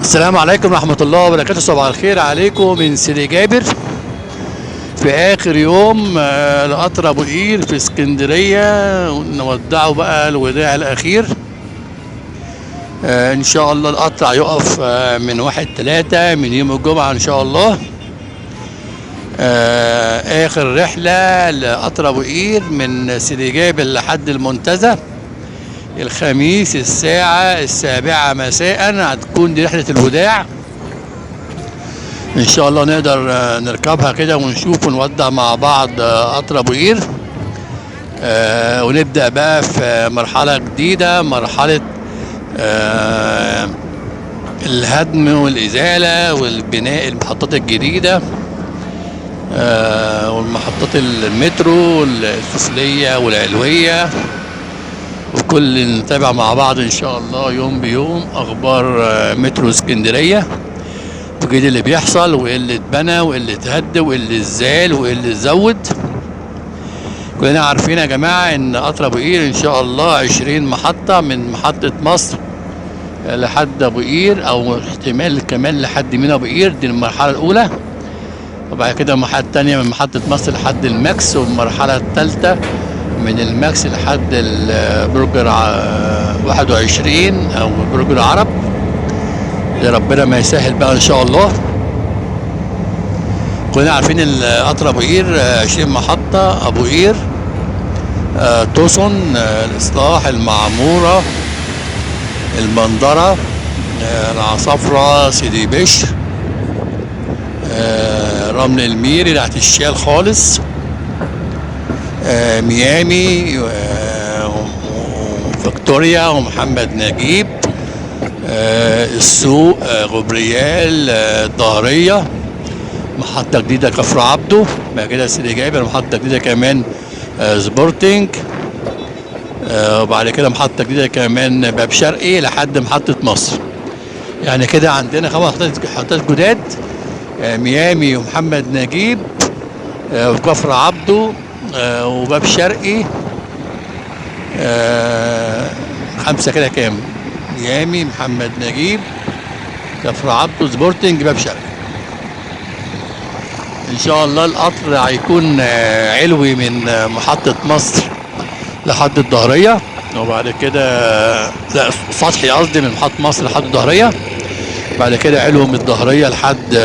السلام عليكم ورحمة الله وبركاته. صباح الخير عليكم من سيدي جابر في آخر يوم لقطر أبو قير في اسكندرية، نودعه بقى الوداع الأخير. إن شاء الله القطر هيقف من 1/3 من يوم الجمعة إن شاء الله. آخر رحلة لقطر أبو قير من سيدي جابر لحد المنتزه الخميس الساعة 7 مساء، هتكون دي رحلة الوداع إن شاء الله. نقدر نركبها كده ونشوف ونودع مع بعض قطر أبو قير، ونبدأ بقى في مرحلة جديدة، مرحلة الهدم والإزالة والبناء المحطات الجديدة، والمحطات المترو السفلية والعلوية، وكل نتابع مع بعض إن شاء الله يوم بيوم أخبار مترو اسكندرية، وجديد اللي بيحصل وإيه اللي اتبنى وإيه اللي اتهد وإيه اللي اتزال وإيه اللي اتزود. كلنا عارفين يا جماعة إن قطر أبو قير إن شاء الله 20 محطة من محطة مصر لحد أبو قير، أو احتمال كمان لحد مينا أبو قير، دي المرحلة الأولى. وبعد كده المرحلة التانية من محطة مصر لحد الماكس، والمرحلة التالتة من الماكس لحد البرج 21 أو برج العرب. يا ربنا ما يسهل بقى إن شاء الله. كلنا عارفين القطر أبو قير 20 محطة، أبو قير، توسون، الإصلاح، المعمورة، المندرة، العصافرة، سيدي بشر، رمل الميري تحت الشال خالص، ميامي، وفيكتوريا ومحمد نجيب، السوق، غبريال، الظهرية، محطة جديدة كفر عبده، بعد كده سيدي جابر محطة جديدة كمان، سبورتنج، وبعد كده محطة جديدة كمان باب شرقي لحد محطة مصر. يعني كده عندنا 5 محطات جداد، ميامي ومحمد نجيب، وكفر عبده، وباب شرقي، 5 كده كام؟ ميامي، محمد نجيب، كفر عبده، سبورتنج، باب شرقي. ان شاء الله القطر هيكون علوي من محطة مصر لحد الظهرية، وبعد كده لا سطحي قصدي من محطة مصر لحد الظهرية، بعد كده علوي من الظهرية لحد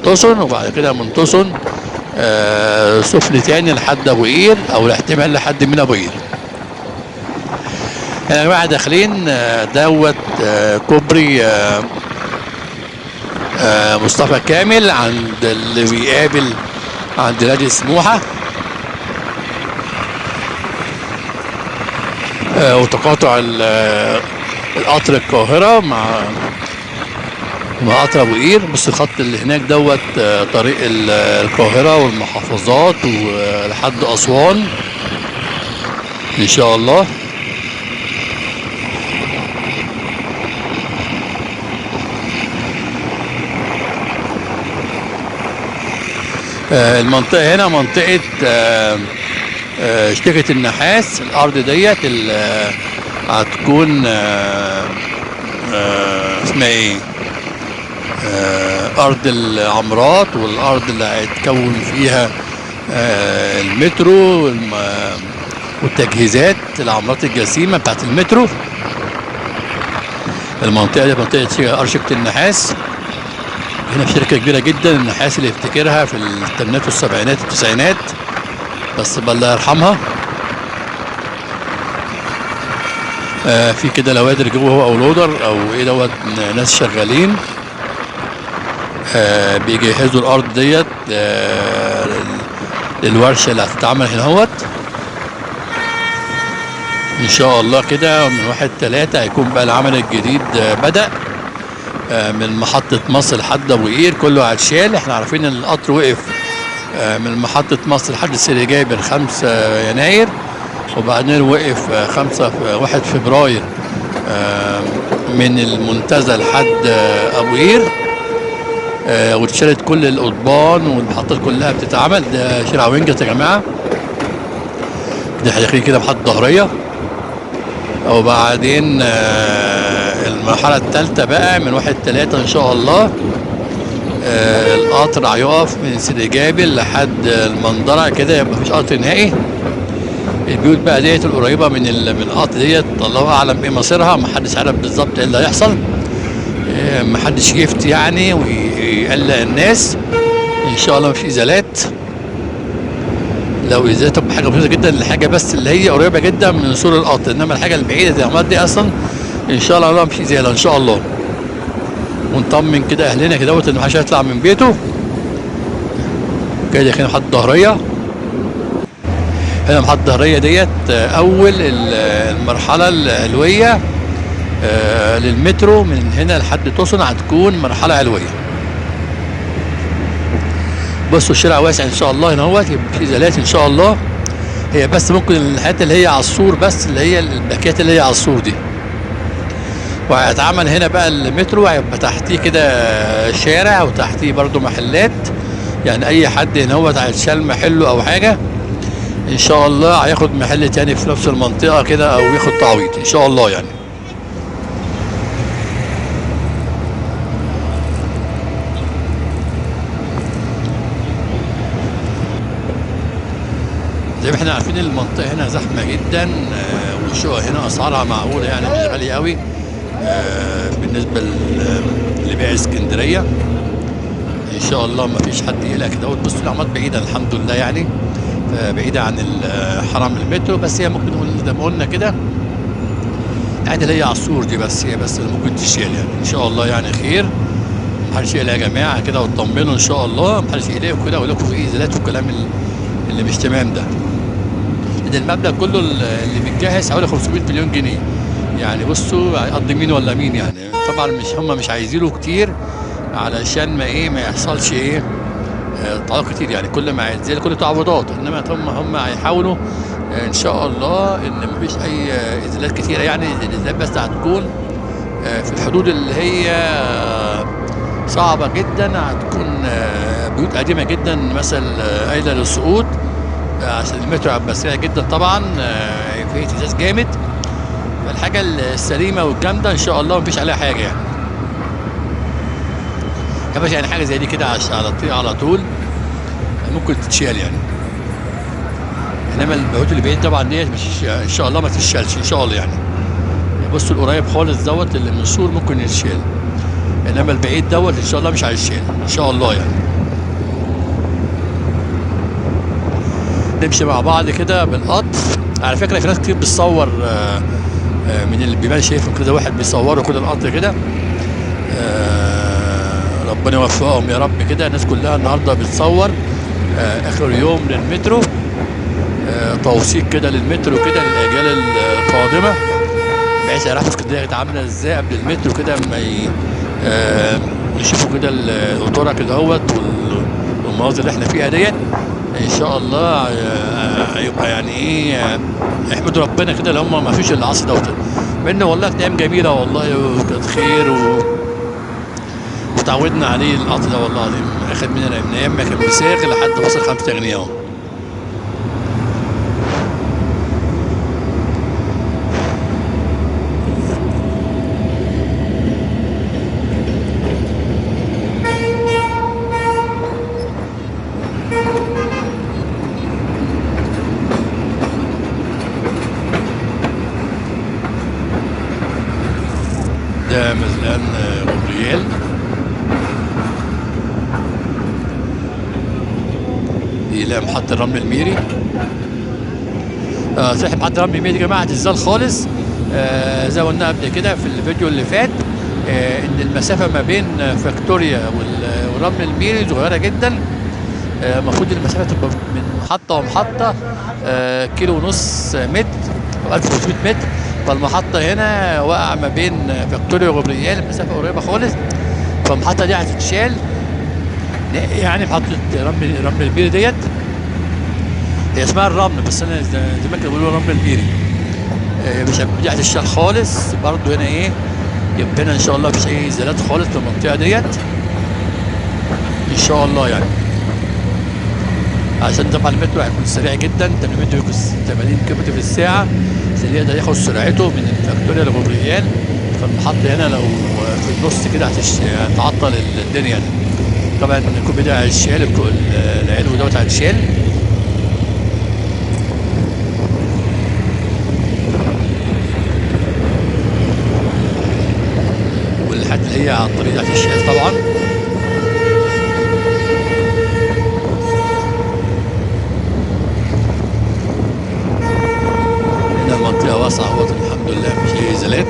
توسون، وبعد كده من توسون سفلي تاني لحد ابو قير، او الاحتمال لحد مينا ابو قير. يا جماعة داخلين دوت كوبري مصطفى كامل عند اللي بيقابل عند نادي سموحة، وتقاطع القطر القاهرة مع قطر ابو قير. بص الخط اللي هناك دوت طريق القاهرة والمحافظات ولحد أسوان إن شاء الله. المنطقة هنا منطقة شركة النحاس. الأرض ديت هتكون اسمها ايه؟ أرض العمارات، والأرض اللي هيتكون فيها المترو والتجهيزات، العمارات الجسيمة بتاعت المترو. المنطقة دي منطقة شركة النحاس. هنا في شركة كبيرة جدا النحاس اللي يفتكرها في الثمانينات والسبعينات والتسعينات، بس الله يرحمها. في كده لوادر جوه او لودر او ايه دوت، ناس شغالين بيجهزوا الارض ديت للورشه اللي هتتعمل هنا اهوت ان شاء الله. كده من 1/3 هيكون بقى العمل الجديد بدأ من محطة مصر لحد ابو قير كله هيتشال. احنا عارفين ان القطر وقف من محطة مصر لحد سيدي جابر 5 يناير، وبعدين وقف 1 فبراير من المنتزه لحد ابو قير، واتشالت كل القضبان والمحطات كلها بتتعمل. ده شارع وينجت يا جماعة، ده احنا داخلين كده محطة ظهرية. وبعدين المرحلة الثالثة بقى من 1/3 ان شاء الله. القطر هيقف من سيدي جابر لحد المندرة كده، يبقى مفيش قطر نهائي. البيوت بقى ديت القريبة من القطر ديت الله اعلم ايه مصيرها، محدش عارف بالظبط ايه اللي هيحصل. محدش يفتي يعني ويقلق الناس. ان شاء الله مفيش ازالات، لو ازالات تبقى حاجة بسيطة جدا، الحاجة بس اللي هي قريبه جدا من سور القطر، انما الحاجة البعيدة زي العمارات دي اصلا ان شاء الله مفيش ازالة ان شاء الله. ونطمن كده اهلنا كده ان محدش هيطلع من بيته كده. داخلين محطة ظهريه، هنا محطة ظهريه ديت اول المرحلة العلوية للمترو، من هنا لحد توسون هتكون مرحلة علويه. بصوا الشارع واسع ان شاء الله هنا اهوت، يبقى في ازالات ان شاء الله. هي بس ممكن الحاجات اللي هي على السور بس، اللي هي الباكيات اللي هي على السور دي. وهيتعمل هنا بقى المترو، هيبقى تحتيه كده شارع وتحتيه برضو محلات، يعني اي حد هنا هو هيتشال محله او حاجة ان شاء الله هياخد محل تاني في نفس المنطقة كده، او ياخد تعويض ان شاء الله يعني. زي ما احنا عارفين المنطقة هنا زحمة جدا، والشقق هنا اسعارها معقولة يعني مش غالية قوي بالنسبة لبيع اسكندرية. ان شاء الله ما فيش حد يقلق كده. بصوا العمارات بعيدة الحمد لله يعني، بعيدة عن حرم المترو، بس هي ممكن نقول زي ما قلنا كده الحاجات اللي هي على السور دي بس، هي بس اللي ممكن تشيل يعني. ان شاء الله يعني خير، محدش يقلق يا جماعة كده، وتطمنوا ان شاء الله، محدش يقلق كده ويقول لكم في ازالات والكلام اللي مش تمام ده. لان المبلغ كله اللي متجهز حوالي 500 مليون جنيه يعني. بصوا هيقضي مين ولا مين يعني، طبعا مش هم مش عايزينه كتير علشان ما ايه ما يحصلش ايه تعويض كتير يعني، كل ما هيتزال كل تعويضات، انما هم هيحاولوا ان شاء الله ان مفيش اي ازالات كتيرة يعني. الازالات بس هتكون في الحدود اللي هي صعبة جدا، هتكون بيوت قديمة جدا مثلا قايله للسقوط، عشان المترو هيبقى سريع جدا طبعا، في اهتزاز جامد. فالحاجه السليمة والجامده ان شاء الله مفيش عليها حاجة يعني. يا باشا يعني حاجة زي دي كده على طول ممكن تتشال يعني، انما البيوت اللي بعيد طبعا ديت مش ان شاء الله ما تتشالش ان شاء الله يعني. بصوا القريب خالص دوت اللي من السور ممكن يتشال، انما البعيد دوت ان شاء الله مش هيتشال ان شاء الله يعني. نمشي مع بعض كده بالقطر. على فكرة في ناس كتير بتصور من اللي بيبان شايفهم كده، واحد بيصوره كده القطر كده، ربنا يوفقهم يا رب كده. الناس كلها النهارده بتصور اخر يوم للمترو، توثيق كده للمترو كده للاجيال القادمة، بحيث يعرفوا اسكندرية كانت عامله ازاي قبل المترو كده، اما يشوفوا كده القطوره كده اهوت والمناظر اللي احنا فيها ديت ان شاء الله. يبقى يعني ايه، احمدوا ربنا كده اللي هم ما فيش العصر دوت، منه والله كانت ايام جميلة والله وكانت خير وتعودنا عليه القطر ده والله العظيم. اخد مننا من ايام ما كان بساغ لحد وصل 5 جنيه اهو. ده مزلقان غبريال، دي محطة الرمل الميري. صحيح محطة الرمل الميري يا جماعة هتتزال خالص، زي ما قلنا قبل كده في الفيديو اللي فات، ان المسافة ما بين فاكتوريا والرمل الميري صغيرة جدا. المفروض المسافة تبقى من محطة ومحطة 1.5 كيلو متر أو 1500 متر، فالمحطة هنا وقع ما بين فاكتوريا وغبريال المسافة قريبة خالص، فالمحطة دي هتتشال يعني. محطة رمل الميري ديت هي اسمها الرمل، بس انا زي ما كانوا بيقولوا رمل الميري، مش دي هتتشال خالص برضو. هنا ايه يبقى هنا ان شاء الله مفيش اي ازالات خالص في المنطقة ديت ان شاء الله يعني. عشان طبعا المترو هيكون سريع جدا، 80 كيلومتر في الساعة، عشان يقدر ياخد سرعته من الفاكتوريا لغبريال. فالمحطة هنا لو في النص كده هتعطل الدنيا دي. طبعا الكوبري ده هيتشال، العلو دوت هيتشال. والحاجات اللي هي على الطريق ده هتتشال طبعا. هنا المنطقة واسعة اهوت الحمد لله، مفيش أي إزالات.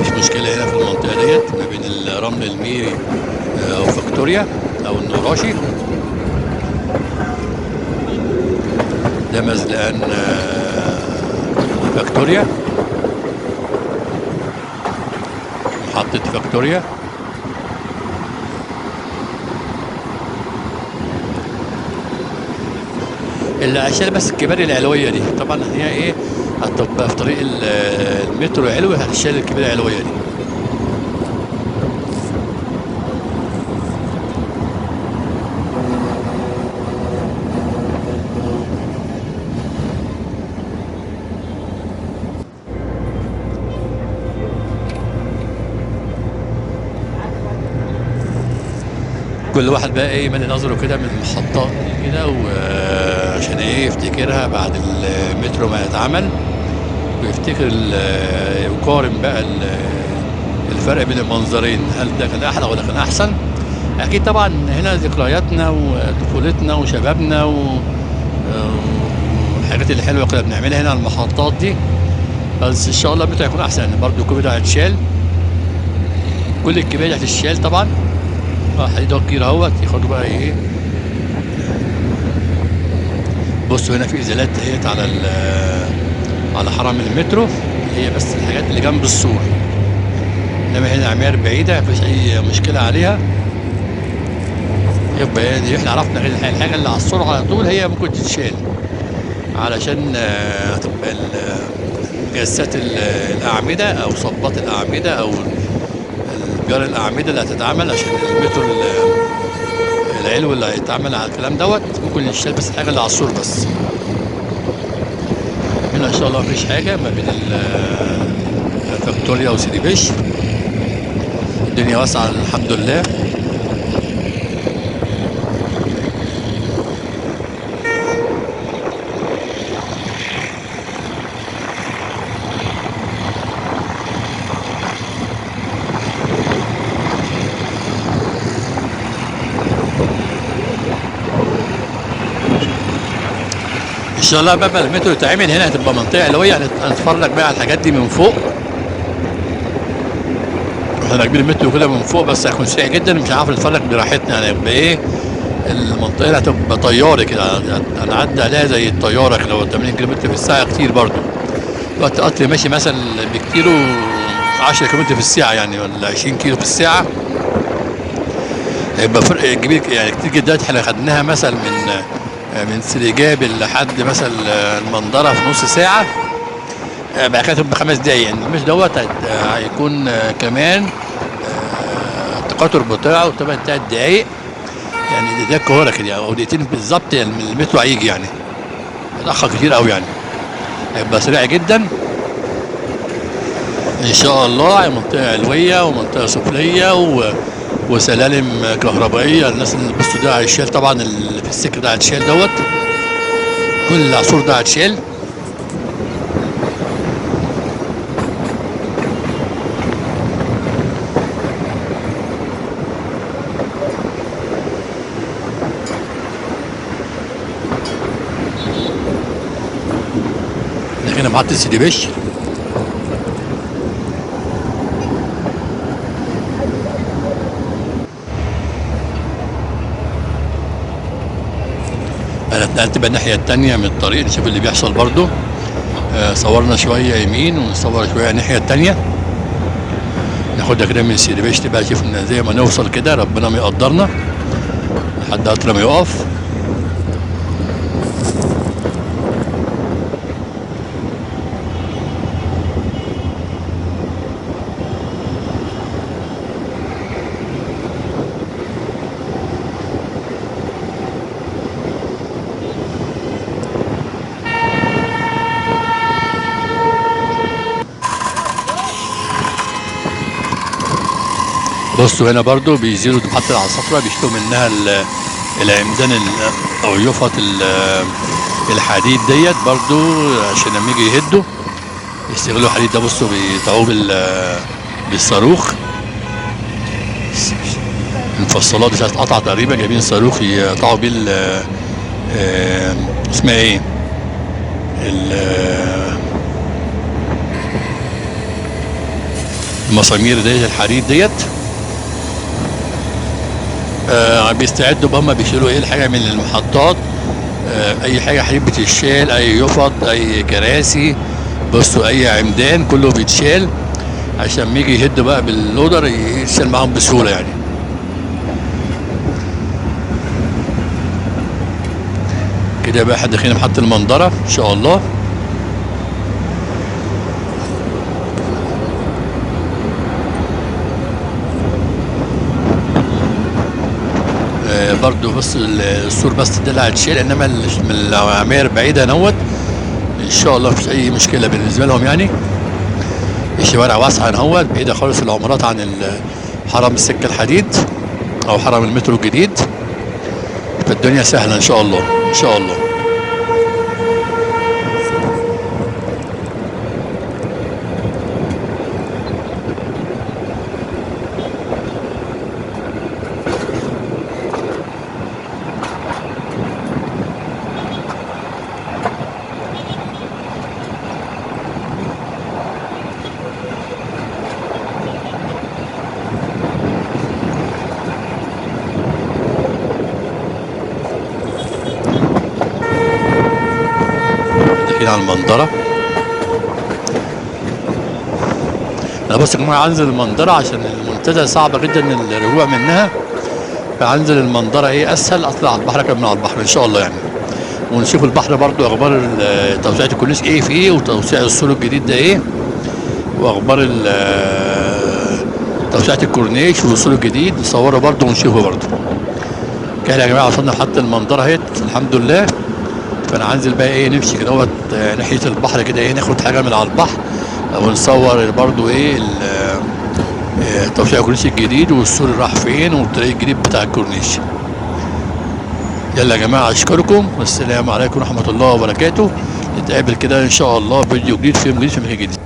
مفيش مشكلة هنا في المنطقة ديت ما بين الرمل الميري وفاكتوريا أو النوراشي. ده مزلقان فاكتوريا، محطة فاكتوريا. اللي عشان بس الكباري العلوية دي طبعا هي ايه، هتبقى في طريق المترو العلوي، هتشال الكباري العلوية دي. كل واحد بقى ايه مالي نظره كده من المحطات دي كده، وعشان ايه يفتكرها بعد المترو ما يتعمل، ويفتكر يقارن بقى الفرق بين المنظرين، هل ده كان احلى ولا كان احسن. اكيد طبعا هنا ذكرياتنا وطفولتنا وشبابنا والحاجات اللي حلوة كنا بنعملها هنا على المحطات دي. بس ان شاء الله المترو هيكون احسن برضو. الكوبري ده هيتشال، كل الكباري هتتشال طبعا. حديد كتير اهوت ياخدوا بقى ايه. بصوا هنا في ازالات اهيت على على حرم المترو، هي بس الحاجات اللي جنب السور، انما هنا عمار بعيدة مفيش اي مشكلة عليها. يبقى يعني احنا عرفنا الحاجة اللي على السور على طول هي ممكن تتشال، علشان تبقى جسات الاعمدة او صبات الاعمدة او الجار الاعمدة اللي هتتعمل عشان المترو العلوي اللي هيتعمل على الكلام دوت ممكن يتشال، بس الحاجة اللي على السور بس. هنا ان شاء الله مفيش حاجة ما بين فاكتوريا وسيدي بشر، الدنيا واسعة الحمد لله. ان شاء الله بقى المترو يتعمل هنا هتبقى منطقة علويه، هنتفرج بقى على الحاجات دي من فوق. احنا راكبين المترو كده من فوق، بس هيكون سريع جدا، مش هنعرف نتفرج براحتنا يعني. هيبقى ايه المنطقة اللي هتبقى طيارة كده، هنعدي عليها زي الطيارة كده، 80 كيلومتر في الساعة كتير برضو. وقت قطر ماشي مثلا بكتيره 10 كيلومتر في الساعة يعني، ولا 20 كيلو في الساعة، هيبقى فرق كبير يعني كتير جدا. احنا خدناها مثلا من سيدي جابر لحد مثلا المنظره في نص ساعة، بعد كده تبقى 5 دقايق يعني. مش دوت هيكون كمان التقاطر بتاعه 8 دقايق يعني، ده القاهرة كده او دقيقتين بالظبط يعني المترو هيجي يعني، اتاخر كتير قوي يعني، هيبقى سريع جدا ان شاء الله. منطقة علويه ومنطقة سفليه وسلالم كهربائية. الناس اللي بصوا ده هيتشال طبعا، اللي في السكة ده هيتشال دوت، كل العصور ده هيتشال. هنا محطة سيدي بشر. انا اتنقلت بقى الناحية التانية من الطريق نشوف اللي بيحصل برضو. صورنا شوية يمين ونصور شوية الناحية التانية، ناخدها كده من سيدي بشر بقى، شوف زي ما نوصل كده ربنا ما يقدرنا لحد قطر ما يقف. بصوا هنا برضو بيزيلوا محطة العصافرة، بيشيلوا منها العمدان او يفط الحديد ديت برضو، عشان لما يجي يهدوا يستغلوا الحديد ده. بصوا بيقطعوه بالصاروخ، المفصلات مش هتتقطع تقريبا، جايبين صاروخ يقطعوا بيه اسمها ايه، المسامير ديت الحديد ديت. بيستعدوا بقى، هما بيشيلوا ايه الحاجة من المحطات، اي حاجة حديد بتتشال، اي يفط، اي كراسي، بصوا اي عمدان كله بيتشال عشان ما يجي يهد بقى باللودر يتشال معاهم بسهولة يعني. كده بقى احنا داخلين محطة المنظره ان شاء الله. برضو بص السور بس ده اللي هيتشال، انما من العماير بعيدة نوت ان شاء الله مفيش اي مشكلة بالنسبة لهم يعني. الشوارع واسعة نهوت، بعيدة خالص العمارات عن حرم السكة الحديد او حرم المترو الجديد، فالدنيا سهلة ان شاء الله ان شاء الله. على المنظرة. انا بس يا جماعة هنزل المنظرة عشان المنتزه صعبة جدا الرجوع منها، فهنزل المنظرة ايه اسهل، اطلع على البحر كمان على البحر ان شاء الله يعني، ونشوف البحر برضو اخبار توسعة الكورنيش ايه فيه، وتوسيع السور الجديد ده ايه، واخبار توسعة الكورنيش والسور الجديد نصوره برضو ونشوفه برضو. كده يا جماعة وصلنا لحد المنظرة اهيت الحمد لله. فانا هنزل بقى ايه نمشي كده اهوت ناحية البحر كده ايه، ناخد حاجة من على البحر ونصور برضو ايه توسيع الكورنيش الجديد والسور اللي راح فين والطريق الجديد بتاع الكورنيش. يلا يا جماعة اشكركم والسلام عليكم ورحمة الله وبركاته. نتقابل كده ان شاء الله فيديو جديد في يوم جديد في مكان جديد.